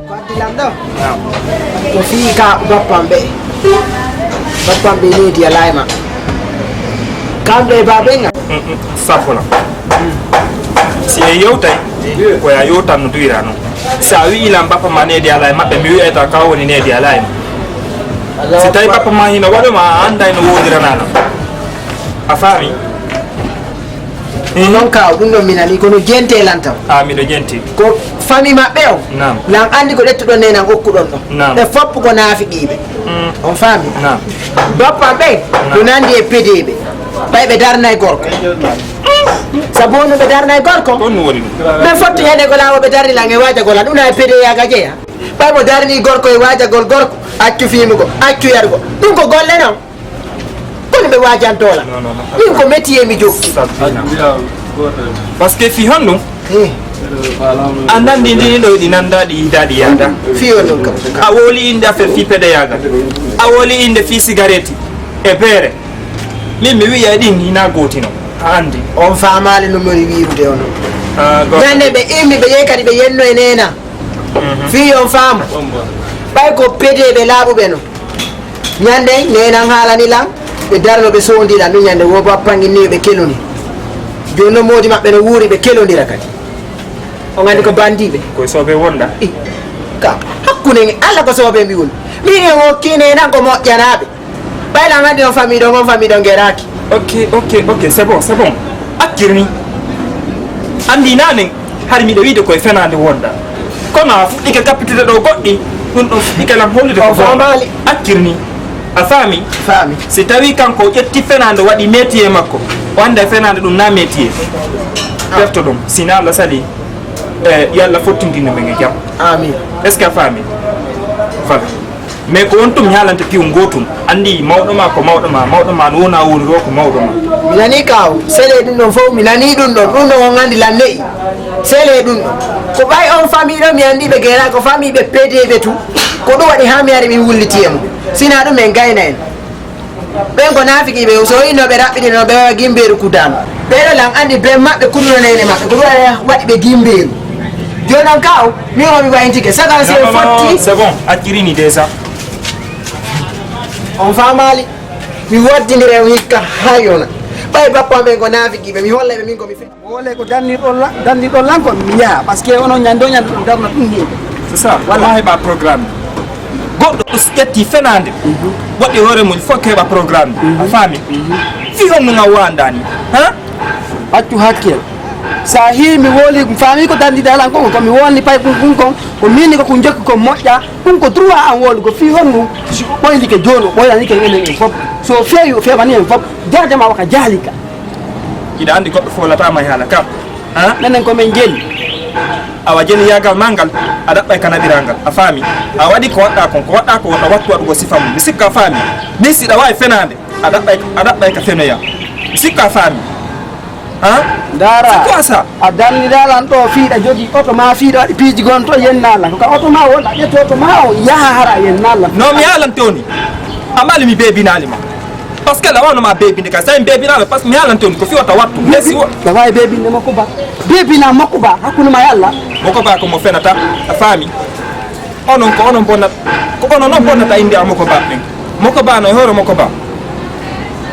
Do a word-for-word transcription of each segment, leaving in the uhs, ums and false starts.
Ko addi lam ɗo? Naam. Ko fii ka bappam ɓe. Bappam ɓe needi alaa e maɓɓe. Kamɓe e baaben am. Mm, mm, sappo na. Si en yewtay, ko ya yewtan no duwira non. Si a wi'i lan bappa ma needi alaa e maɓɓe, mi wi'ayta ka woni needi alaa e maɓɓe. Si tawi bappa ma hino waɗo ma, a anday no wondirana lan. A faami? Noon ka o ɗum ɗon mi nani, kono jente lan taw. A, miɗo jenti. Ko fami maɓɓe o. Naam. Lan anndi ko ɗettuɗon nenan okkuɗon ɗon. Naam. Ɓe fof ko naafiqiiɓe. Mm. On faami? Naam. Bappa ɓe, naam, ko nandi e pedeeɓe. Ɓay ɓe darnay gorko. Sabu no ɓe darnay gorko. Ko ɗum woni ɗum? Ɓe fotti hene ko laawo ɓe darni lan e waajagol lan. Ɗum na e pedeeyaaga jeya. Ɓay mo darni gorko e waajagol gorko. Accu fiimugo, accu yarugo. Ɗum ko golle non. Kono ɓe waajanto lan. Non, non, non. Min ko métier mi jokki. Sabbina. Parce que fii honɗum? Eh. A nandi ndi ɗo ɗi nanda ɗi yiida ɗi yaada. Fii on ɗum kam. A woli innde affaire fii pedeyaagal. A woli innde fii sigaretti e beere. Min mi wi'a ɗin hina gootino. A andi. On faamaali no moni wiirude on. Ah, goto. Ñande ɓe immi ɓe yehi kadi ɓe yenno e neena. Mhm. Fii on faamu. Ɓay ko pedeeɓe laaɓuɓe no. Ñande nenan haalani lan, ɓe darno ɓe sondi lan, ɗum ñande wo bappangi ni ɓe keloni. Jooni no moodi maɓɓe no wuuri ɓe kelondira kadi. On andi ko bandiiɓe. Ko soɓe wonda. I, ka, hakkunde nge, Alla ko soɓe mi woni. Min e wokki nenan ko moƴƴanaaɓe. Ɓay lan andi on famille ɗon, on famille ɗon geraaki. Ok, ok, ok, c'est bon, c'est bon. Accir ni. Andi nanen. Hari miɗo wiide koye fenaande wonda. Kono a fuɗɗike kappitude ɗo goɗɗi, ɗum ɗon fuɗɗike lan hollude ko. O faamaali. Accir ni. A faami? Faami. Si tawi kanko o ƴetti fenaande waɗi métier makko, o annda fenaande ɗum na métier. Ah. Ɓefto ɗum. Sina Allah sali, eh, yo Allah fottindin men e jam. Amin. Est-ce que a faami? Voilà. Mais ko on tun mi haalanta piwol ngootum. Anndi mawɗo ma ko mawɗo ma, mawɗo ma no wona woni ɗo ko mawɗo ma. Mi nanii kaaw, sele ɗum ɗon fof, mi nanii ɗum ɗon, ɗum ɗon on anndi lan ne'i. Sele ɗum ɗon. Ko ɓay on famille ɗo mi anndi ɓe geera ko famille ɓe pedeeɓe tun. Ko ɗum waɗi haa mi ari mi wulliti e mum. Sinaa ɗum en gayna en. Ɓen ko naafiqiiɓe, so inno ɓe raɓɓiɗino ɓe wawa gimbeeru kudaama. Ɓeeɗo lan anndi ben maɓɓe kuduno neene maɓɓe, ko ɗum waɗi ɓe gimbeeru. Jooni on kaaw, min o mi wayintike, saka si en fotti. C'est bon, accir ni déjà. On faamaali? Mi waddindira e on hikka haa yona. Ɓay bappa ɓen ko naafiqiiɓe, mi holla ɓe min ko mi fe. Wole ko dannirɗon la-, dannirɗon lan kon, mi yaha. Parce que onon ñande o ñande ɗum darna ɗum heen. C'est ça. Voilà. Ko heɓa programme. Goɗɗo so ƴetti fenaande, waɗi hoore mum, il faut que heɓa programme. A faami? Fii honno ngan waandaani? Ha? Accu hakkil. Sa hii mi woli, mi faami ko danndiɗaa lan kon, ko mi wonni pay kun, kun kon, ko min ko kun jokki ko moƴƴa, kun ko droit an wolu ko fii honno, si o ɓoylike jooni, o ɓoylanike enen en fof. So o feewi, o feewani en fof. Jaajama waka jaalika. Hiɗa anndi goɗɗo foolataama e haala ka. Ha? Menen ko men jeli. Awa jeli yaagal ma ngal, a ɗaɓɓay ka naɓiraa ngal. A faami? A waɗi ko waɗɗaa kon, ko waɗɗaa ko wota wattu waɗugo sifa mum. Mi sikka a faami. Min si ɗa waawi fenaande, a ɗaɓɓay, a ɗaɓɓay ka fenoya. Mi sikka a faami. Ha? Ndaara. C'est quoi ça? A darniraa lan ɗo fii ɗa jogii oto ma fii ɗa waɗi piiji gon to yennaa lan. Ko ka oto ma won, a ƴetti oto ma o yaha hara a yennaa lan. No mi haalante on ni. A mali mi beebinaali ma. Parce que la wano ma beebinde ka, sa en beebinaali, parce que mi haalante on ni ko fii wota wattu. Mais si wo- Ɗa waawi beebinde makko ba. Beebinaa makko ba, hakkunde ma e Allah. Makko ba ko mo fenata, a faami? Onon ko onon bonnata, ko onon non bonnata innde am Moko Ba ɓen. Moko Ba no e hoore Moko Ba.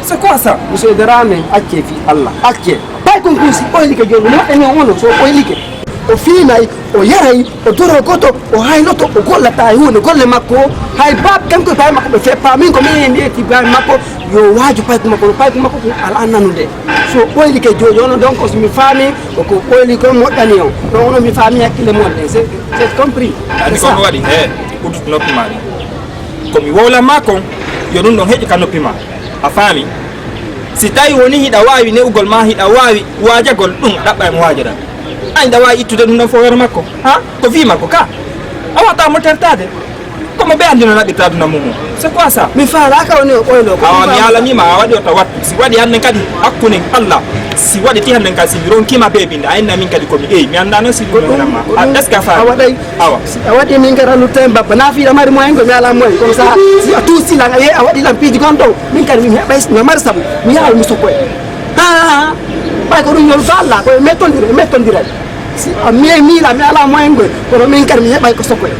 C'est quoi ça? Monsieur Dramé, accee fii Allah, accee. Pay kon kun si ɓoylike jooni, moƴƴani on onon, so ɓoylike. O fiinay, o yaray, o dorogoto, o hayloto, o gollata e huunde golle makko. Hay baab kanko e baay makko ɓe feppa, min ko min en ƴetti baay makko, yo waaju payko makko, payko makko ko alaa nanude. So ɓoylike jooni, onon donc, so mi faami, ko ko ɓoyli kon moƴƴani on. Donc, onon mi faami hakkille mon ɗen, c'est, c'est compris. Anndi ko mi waɗi? He, uddutu noppi ma ɗin. Ko mi wowlan ma kon, yo ɗum ɗon heƴu ka noppi ma. A faami? Si tawi woni hiɗa waawi ne'ugol ma, hiɗa waawi waajagol ɗum, a ɗaɓɓa e mo waajaɗa. An hiɗa waawi ittude ɗum ɗon fof hoore makko. Ha? Ko fii makko ka? A wata mo tertaade. Ko mo ɓe anndi no naɓirta aduna mum o. C'est quoi ça? Mi faalaaka woni o ɓoyno ko. Awa, mi haalanii ma, a waɗi o tawattu. Si waɗi hannden kadi hakkunde Allah. Si waɗi ti hannden kadi, si mi ronkii ma beebinde, a inna min kadi ko mi eyi. Mi anndaa noon si ɗum ɗum ma. Est-ce que a faami? A waɗay. Awa. Si a waɗi min kadi a luttay mbabba. Na fiiɗa mari moyen ko mi alaa moyen. Kono sa, si a tuusi lan, a yehi a waɗi lan piiji gon ɗo. Min kadi mi heɓay, mi mari sabu. Mi yahay mi sokkoya. Ha, ha, ha. Ɓay ko ɗum yol balla, ko e mettondire, e mettondiral. Si a mi, mi la, mi alaa moyen ngoy. Kono min kadi mi heɓay ko sokkoya.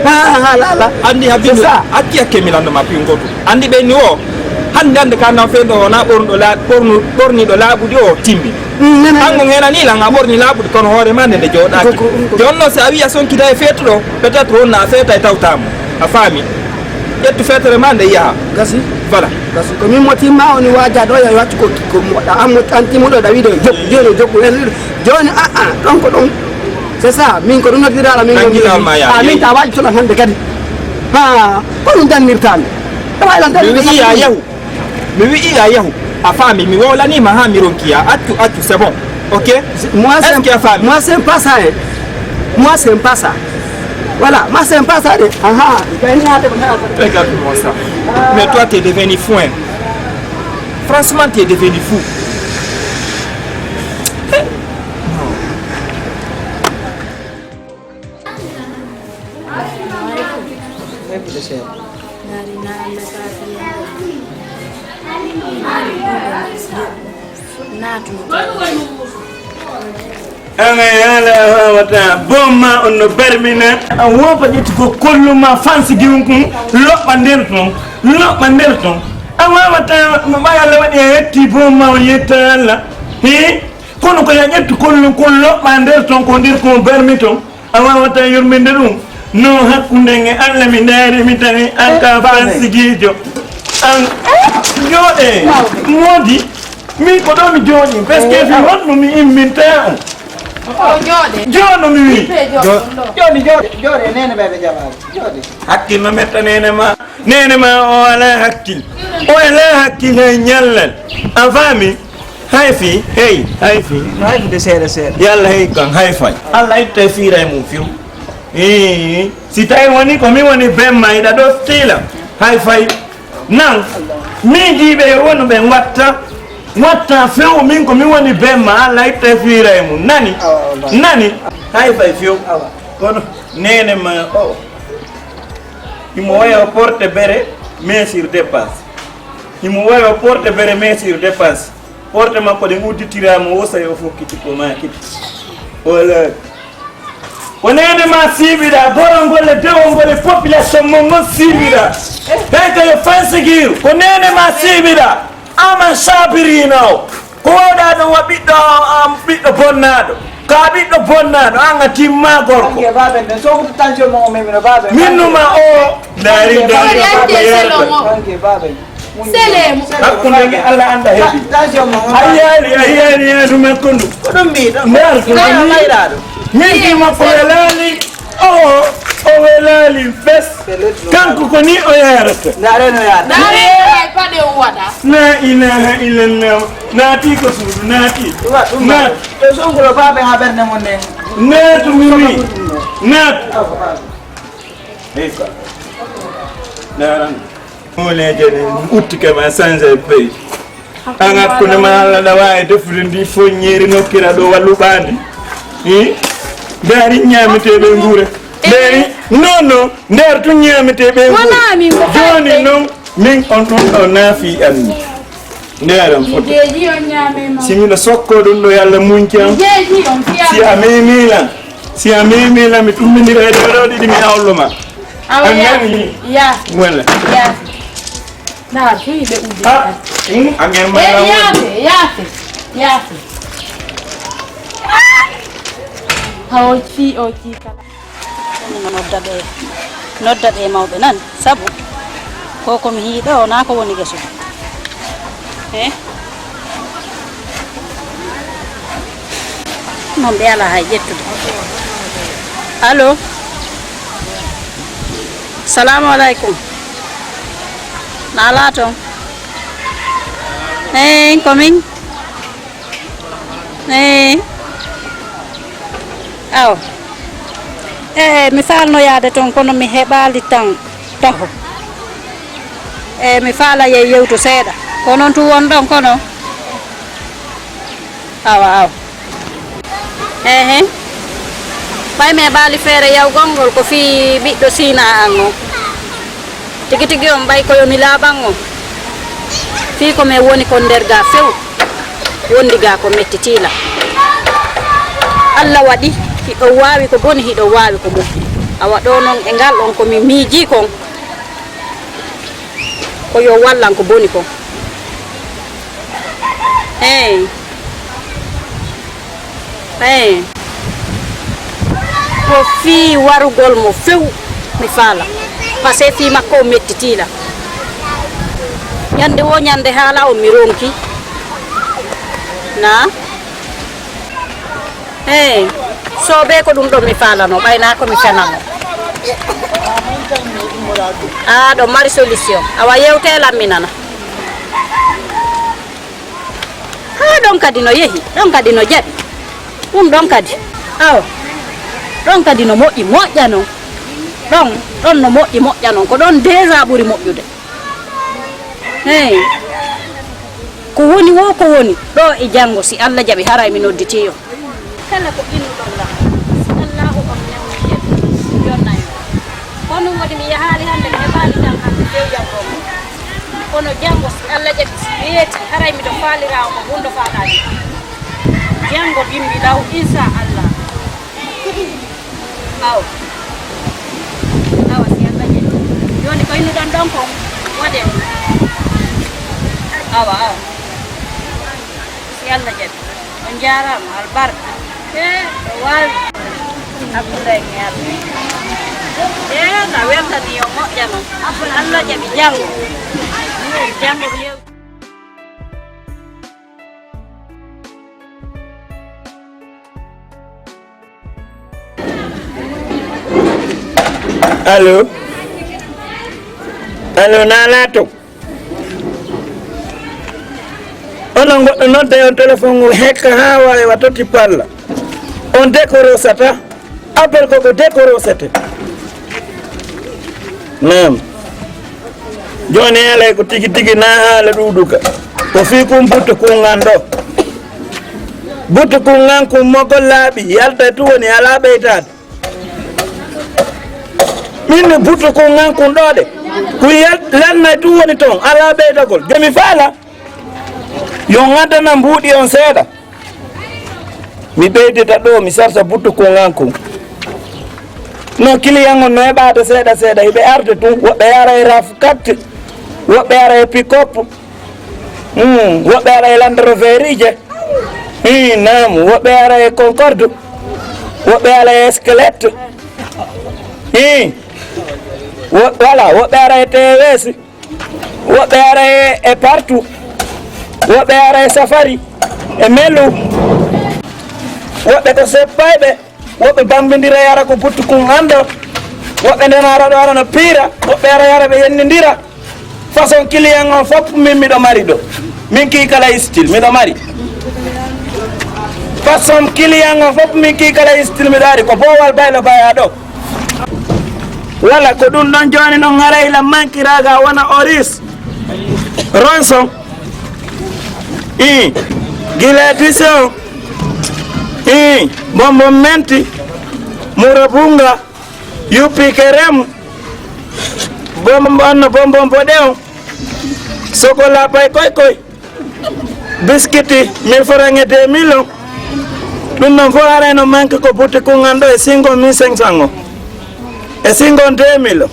Ah, ah, la, la. Andi ha bindi. C'est ça. Acci hakke mi lando ma pingotu. Andi ɓe ni o. Hande hande ka nan fe ɗo na ɓornuɗo la-, ɓornu-, ɓorniɗo laaɓuɗi o timmi. Mm, nene, an nene. On henani lan a ɓorni laaɓuɗi kono hoore ma nde nde jooɗaaki. Ko, ko, ko. Jonno si a wi'a sonkita e feetuɗo, peut-être on na a feeta e tawtaamo. A faami? Ƴettu feetere ma nde yaha. Gasi. Voilà. Gasi. Ko min mo timma on waaja ɗo ya waccu ko, ko mo ɗa, an mo, an timmuɗo ɗa wiɗo jokku, joni jokku, en, joni, ah, ah, ɗon ko ɗon. C'est ça, min ko ɗum noddiraɗo min. Nangi lawol ma ya, ah, min yehi. Ta waɗi toon hannde kadi. Ha, ko ɗum dannirtaami. Ɗum ay lan mi dannirta wi'i ya kadi. Yahu. Mi wi'i ya yahu. A faami, mi wowlaniima haa mi ronki ya. Accu, accu, c'est bon. Ok? Moi, c'est, est-ce que a faami? Moi, c'est pas ça, hein. Moi, c'est pas ça. Voilà, moi, c'est pas ça, de. Ah, ah, gagné, ah, de. Regarde-moi ça. Mais toi, tu es devenu fou, hein. Franchement, tu es devenu fou. Naari na Allah saafi en. Naatuno. An a yaala a wawata, boom ma on no barmina. A woopa ƴetti ko kollu ma fansi giwun kun, loɓɓa nder ton, loɓɓa nder ton. A wawata, no ɓay Allah waɗi a yetti boom ma on yetta Allah. He? Kono ko ya ƴettu kollun kun loɓɓa nder ton, ko nder kun barmi ton. A wawata yurminde ɗum. No hakkunde nge Allah mi ndaari mi tawi an ka fansigiijo. An jooɗe. Moodi. Min ko ɗo mi jooɗi. Parce que fi honɗum mi imminta on. O jooɗe. Jooɗo mi wi. Jooɗe, jooɗe, jooɗe, nene ɓe ɓe jaɓaali. Jooɗe. Hakkil no metta nene ma. Nene ma o ala hakkil. O ala hakkil hay ñallal. A faami? Hay fi, hey, hay fi. No hay fi de seeɗa seeɗa. Yalla hey kan, hay fay. Allah itta e fiira e mum fiw. Ee, si tawi woni ko mi woni bemma iɗa ɗo stiila. Hay fay. Nan, min jiiɓe e wonu ɓe watta. Watta few min ko mi woni bemma, Allah itta e fiira e mum. Nani? Awa, awa. Nani? Hay fay few. Awa. Kono nene ma o. Imo waya o porte bere, mais sur dépasse. Imo waya o porte bere, mais sur dépasse. Porte makko ɗen udditiraama, o sayi o fokkiti ko maakiti. Wala. Ko neene ma siiɓiɗa, gorol ngol e dewol ngol e population mon ngol siiɓiɗa. Ɓen ko yo fansigiiru. Ko neene ma siiɓiɗa. Ama sabirina o. Ko wawɗa ɗum wa ɓiɗɗo, um, ɓiɗɗo bonnaaɗo. Ka ɓiɗɗo bonnaaɗo, an a timma gorko. Anke baben, ɗen sokutu tension mo o memino baben. Min numa o, laari. Anke daari baben, ko yarata. Anke baben. Selemu. Hakkunde nge Allah anda heɓi. A yiyaani, a yiyaani yaadu makko ndu. Ko ɗum mbiɗo. Ndaar ko woni. Min ki makko welaali. O, o welaali fes. Kanko ko ni o yarata. Ndaare no yaada. Ndaare e paɗe o waɗa. La ilaha illallah. Naati ko suudu, naati. Ɗum waɗa, ɗum waɗa. Naati. Ɗo songulo baabe haa ɓernde mon nden. Naatu mi wi. Naatu. Eyka. Ndaran. Mooleeje ɗe utti kam a sansa e pey. An hakkunde ma Allah ɗa waawi defude ndi foññeeri nokkira ɗo walluɓaandi. Hi? Ndaari ñaameteeɓe nguura. Ndaari, non, non, ndaar tun ñaameteeɓe nguura. Wala min ko jooni faate. Non, min on ɗon ɗo naafi an. Ndaar am foto. Jeeji on ñaame ma. Si miɗo sokko ɗum ɗo yo Allah muñci am. Jeeji on fiyaama. Si a memi lan. Si a memi lan, mi tummbindira e ɗo ɗiɗi mi awlo ma. Awa. A nani? Yaafi. Wala. Yaafi. Na fi ɓe uddi. Ah, hmm? A ngeen ma. Eh, yaafe, yaafe, yaafe. Hawo fi o ci kala. Nodda ɓe, nodda ɓe mawɓe nan, sabu ko ko mi yiɗo na ko woni geso. Eh? Non ɓe ala hay ƴettude. Allo? Salamu aleykum. Na ala toon? Eey, ko min? Eey. Aw. Eey, mi faalno yaade toon, kono mi heɓaali tan taho. Eey, mi faala ye yewtu seeɗa. Ko noon tun won ɗon, kono? Awa, awa. Ehe. Ɓay mi heɓaali feere yawgol ngol ko fii ɓiɗɗo Siina an on. Tigi tigi on ɓay ko yo mi laaɓan on. Fii ko min woni kon nder gaa few. Wondi gaa ko metti tiila. Alla waɗi hiɗo waawi ko boni, hiɗo waawi ko moƴƴi. Awa ɗo noon e ngal ɗon ko mi miijii kon, ko yo wallan ko boni kon. Eey. Eey. Ko fii warugol mo few mi faala. Parce que fii makko o mettitii la. Ñande wo ñande haala on mi ronki. Naa? Eey, soobee ko ɗum ɗon mi faalano, ɓay naa ko mi fenano. Aa, ɗon mari solution. Awa yewtee lan mi nana. Haa ɗon kadi no yehi, ɗon kadi no jaɓi. Ɗum ɗon kadi. Awa. Ɗon kadi no moƴƴi moƴƴa non. Ɗon, ɗon no moƴƴi moƴƴa non. Ko ɗon déjà ɓuri moƴƴude. Hey. Ko woni wo ko woni, ɗo e janngo, si Alla jaɓi, haray mi nodditii on. Kala ko innuɗon lan, si Allaahu on newniike mi, mi yonnay on. Ko ɗum waɗi mi yahaali hannde, mi heɓaali jam hannde, few jam ɗo. Kono janngo, si Alla jaɓi, si weeti, haray miɗo faaliraa on ko gunndo faalaaji. Janngo bimbi law, insha Allah. Awa. Awa, si Alla jaɓi. Jooni ko innuɗon ɗon kon, waɗee ɗum. Awa, awa. Si Alla jaɓi. On njaaraama, albarka. He, ɗo waawi. Hakkunde en e Alla. He, na weltani yo moƴƴano. Alla jaɓi janngo. Janngo ko yew- Allo? Allo, Nana to? Onon goɗɗo nodda e on téléphone ngu hekka haa wawa totti palla. On décrochata. Appel ko ko décrochete. Naam. Jooni alay ko tigi tigi na haala ɗuuɗuka. Ko fii kun buttu kun ngan ɗo. Buttu kun ngan kun mogol laaɓi yalta tu woni alaa ɓeytaade. Min mi buttu kun ngan kun ɗo de. Kun yal lannay tu woni ton alaa ɓeydagol. Jomi faala. Yo ngaddanan mbuuɗi on seeɗa. Mi ɓeydita ɗo mi sarta buttu kun ngan kun. No client on no heɓaade seeɗa seeɗa hiɓe arde tun woɓɓe yara e raf katte woɓɓe yara e pick-up. Hmm, woɓɓe ara e Land Roverije. Hi, naam, woɓɓe ara e Concorde. Woɓɓe ara e Squelette. Hi. Wo- Voilà, woɓɓe ara e T V S. Woɓɓe ara e, e Partout. Woɓɓe ara e Safari. E Melu. Woɓɓe ko seppayɓe. Woɓɓe bambindira yara ko buttu kun anndo. Woɓɓe ndena ara ɗo ara no piira. Woɓɓe ara yara ɓe yennindira. Façon client on fof min miɗo mari ɗo. Min kii kala style miɗo mari. Façon client on fof min kii kala style miɗo ari ko boowal baylo baya ɗo. Wala ko ɗum ɗon jooni noon haray la mankiraaga wona oris. Ronson. Ii. Gila édition. Ii. Bonbon menti. Muro bunga. Yuppi kerem. Bonbon bonno bonbon boɗe on. Sokola pay koy koy. Biskiti mille francs e deux mille on. Ɗum ɗon fof arayno manque ko butti kun an ɗo e singo mille cinq cents o. E singo deux mille o.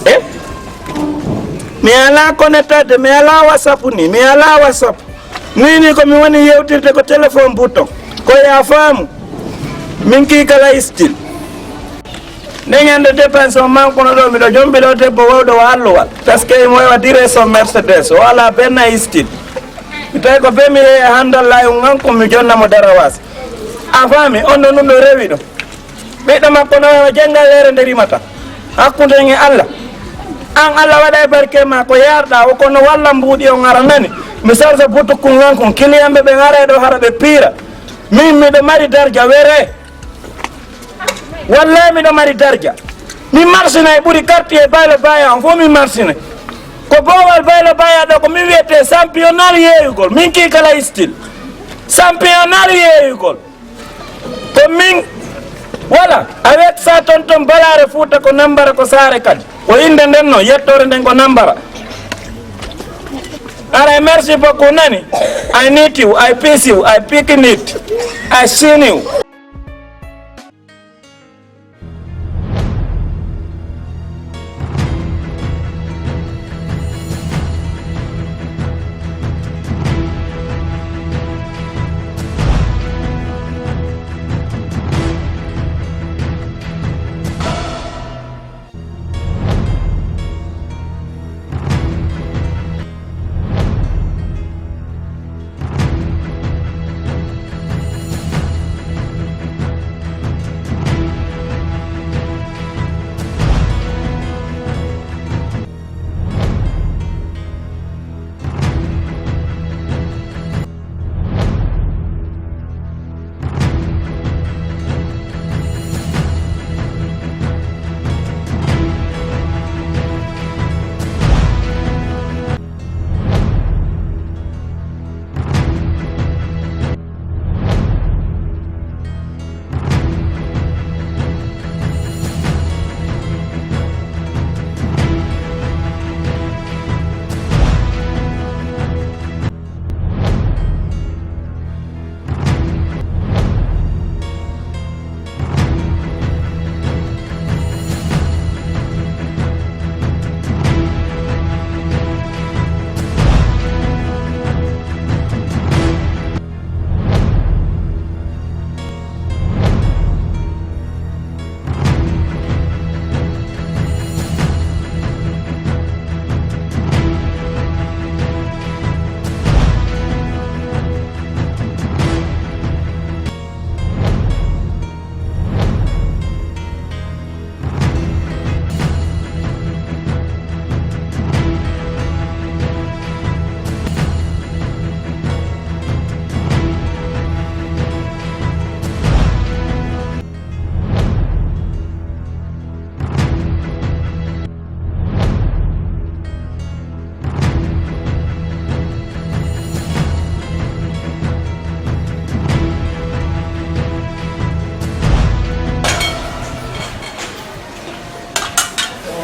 E mi alaa connectade, mi alaa WhatsApp ni, mi alaa WhatsApp. Ni ni ko mi woni yewtirde ko téléphone button. Ko ya faamu. Min ki kala istil. Nde ñande dépense on mankuno ɗo miɗo jombi ɗo debbo wawɗo o alluwal. Parce que imo wawa dire son Mercedes o ala benna istil. Mi tawi ko be mi yeeya handal layon ngan ko mi jonna mo darawas. A faami on no ɗum ɗo rewi ɗo. Ɓiɗɗo makko no wawa janngal leere nde rimata hakkunde en e Allah. An Allah waɗa e barke ma ko yarɗa o kono walla mbuuɗi on ara nani. Mi sarsa butukun ngan kun kiliyanɓe ɓe ara e ɗo hara ɓe piira. Min miɗo mari darja were. Wallahi miɗo mari darja. Mi marsinay ɓuri quartier baylo baya on fof mi marsinay. Ko boowal baylo baya ɗo ko min wiyete championnat yeeyugol min ki kala style. Championnat yeeyugol. Ko min wala avec ça tonton balaare fuuta ko nambara ko saare kadi. Ko innde nden noon yettoore nden ko nambara. Aray merci beaucoup nani. I need you, I peace you, I picnic, I seen you.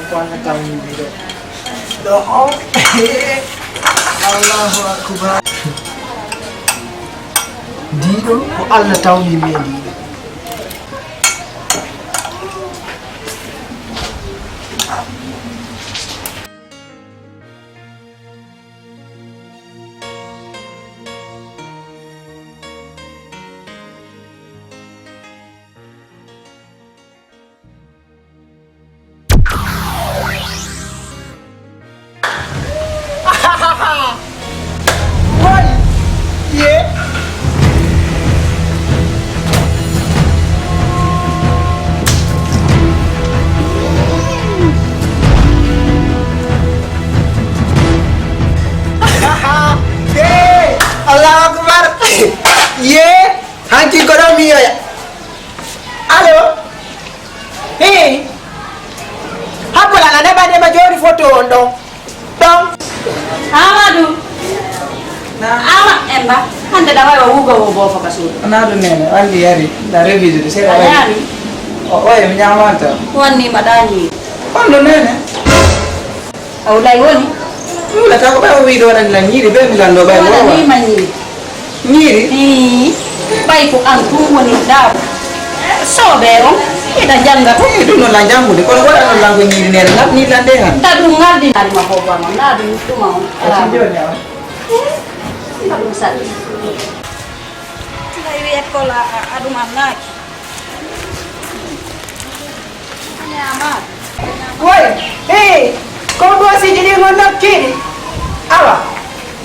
Ko Allah tawni mi ɗo. Ɗo o. Allahu akbar. Ndiɗo ko Allah tawni mi e ndiɗo. Wai! Ye! Ye! Allahu akbar! Ye! Hanki ko ɗon mi yoya. Allo? Hey! Hakko lana neɓa neɓa joni foto on ɗon. Ɗon. Amadu. Na. Awa emba. Hande da wai wa wugo wo bofo ka suudu. Na ɗum nene, wandi yari, da revise de sera wai. Ayami. O oye mi nyamanta. Wani madani. Kondo nene. Awlay woni? Mi wulata ko ɓay o wiide waɗani lan ñiiri be mi lanndo ɓay waɗani ma ñiiri. Ñiiri? Ii, ɓay ko an tun woni ɗa. Soobe on ida jannga to. Ii, ɗum noon lan janngude kono waɗanon lan ko ñiiri nere ngal ni lan nde han. Ta ɗum ngardi nari ma hobo ma na ɗum tuma on. Ala. Jooni on. Ii, ta ɗum sali. Tawi école a ɗum annaki. Woy, hee, ko boosiji ɗin on nokkiiɗi? Awa,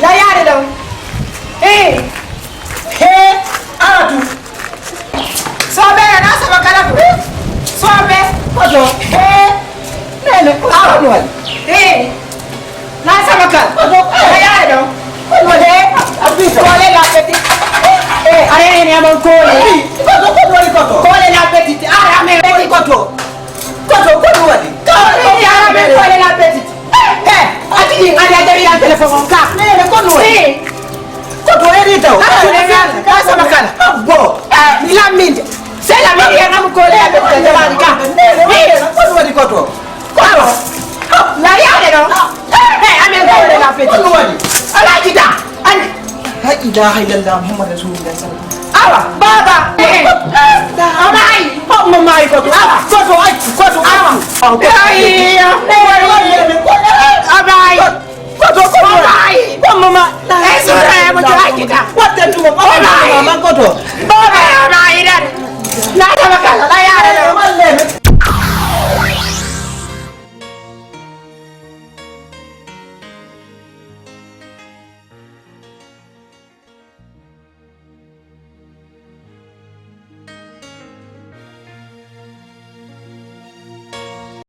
layaade ɗon. Hee, hee, awa tu. Soobe, na saba kala tu. Soobe, koto, hee. Nene, ko awa ɗum waɗi. Hee. Na sama kan. Ko ɗo, eh, yaare ɗo. Ko ɗo de. Abbi ko. Kole la petite. Eh, are ne amon kole. Ko ɗo, ko ɗo woni ko to. Kole la petite. Are amen. Woni ko to. Ko to, ko ɗo woni. Ko ɗo ya amen kole la petite. Eh, ati ni ari a dari ya téléphone on ka. Ne, ne, ko ɗo woni. Eh. Ko to eri taw. Ka sama kan. Abbo. Ni laminde. Se laminde ya amen kole la petite. Jabari ka. Ne, ne, ko ɗo woni ko to. Kono, la yaade ɗo. Hey, amen ko woni la feti. Kono woni. Alaaji da. An. La ilaha illallah Muhammad Rasulullah sallallahu alaihi wasallam. Awa, baba. Amai. Ko mo mai ko to. Awa, ko to ai, ko to awa. Ai, ya. Amai. Ko to ko mai. Ko mo ma. Eso re mo to ai kita. Ko te tu mo. Amai. Ko to. Baba, amai dan. La tabakala, la yaade ɗo.